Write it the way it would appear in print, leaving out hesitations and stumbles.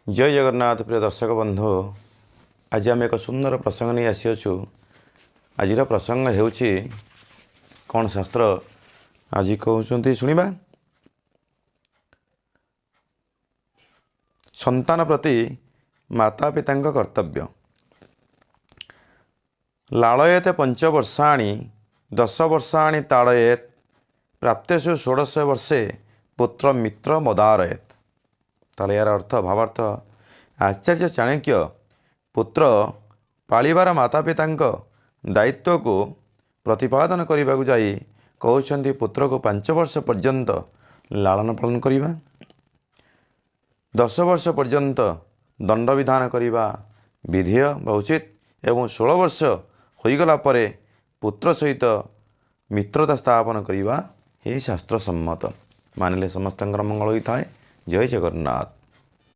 ଜୟ ଜଗନ୍ନାଥ। ପ୍ରିୟ ଦର୍ଶକ ବନ୍ଧୁ, ଆଜି ଆମେ ଏକ ସୁନ୍ଦର ପ୍ରସଙ୍ଗ ନେଇ ଆସିଅଛୁ। ଆଜିର ପ୍ରସଙ୍ଗ ହେଉଛି କ'ଣ ଶାସ୍ତ୍ର ଆଜି କହୁଛନ୍ତି, ଶୁଣିବା। ସନ୍ତାନ ପ୍ରତି ମାତା ପିତାଙ୍କ କର୍ତ୍ତବ୍ୟ। ଲାଳୟତେ ପଞ୍ଚବର୍ଷାଣି 10 ବର୍ଷାଣି ତାଡ଼ୟେତ୍ ପ୍ରାପ୍ତେଷୁ ଷୋଡ଼ଶ ବର୍ଷେ ପୁତ୍ର ମିତ୍ର ମଦାରୟେତ୍। ତାହେଲେ ଏହାର ଅର୍ଥ, ଭାବାର୍ଥ, ଆଚାର୍ଯ୍ୟ ଚାଣକ୍ୟ ପୁତ୍ର ପାଳିବାର ମାତା ପିତାଙ୍କ ଦାୟିତ୍ୱକୁ ପ୍ରତିପାଦନ କରିବାକୁ ଯାଇ କହୁଛନ୍ତି, ପୁତ୍ରକୁ 5 ବର୍ଷ ପର୍ଯ୍ୟନ୍ତ ଲାଳନ ପାଳନ କରିବା, 10 ବର୍ଷ ପର୍ଯ୍ୟନ୍ତ ଦଣ୍ଡବିଧାନ କରିବା ବିଧେୟ ବା ଉଚିତ, ଏବଂ 16 ବର୍ଷ ହୋଇଗଲା ପରେ ପୁତ୍ର ସହିତ ମିତ୍ରତା ସ୍ଥାପନ କରିବା ଏହି ଶାସ୍ତ୍ର ସମ୍ମତ। ମାନିଲେ ସମସ୍ତଙ୍କର ମଙ୍ଗଳ ହୋଇଥାଏ। ଜୟ ଜଗନ୍ନାଥ।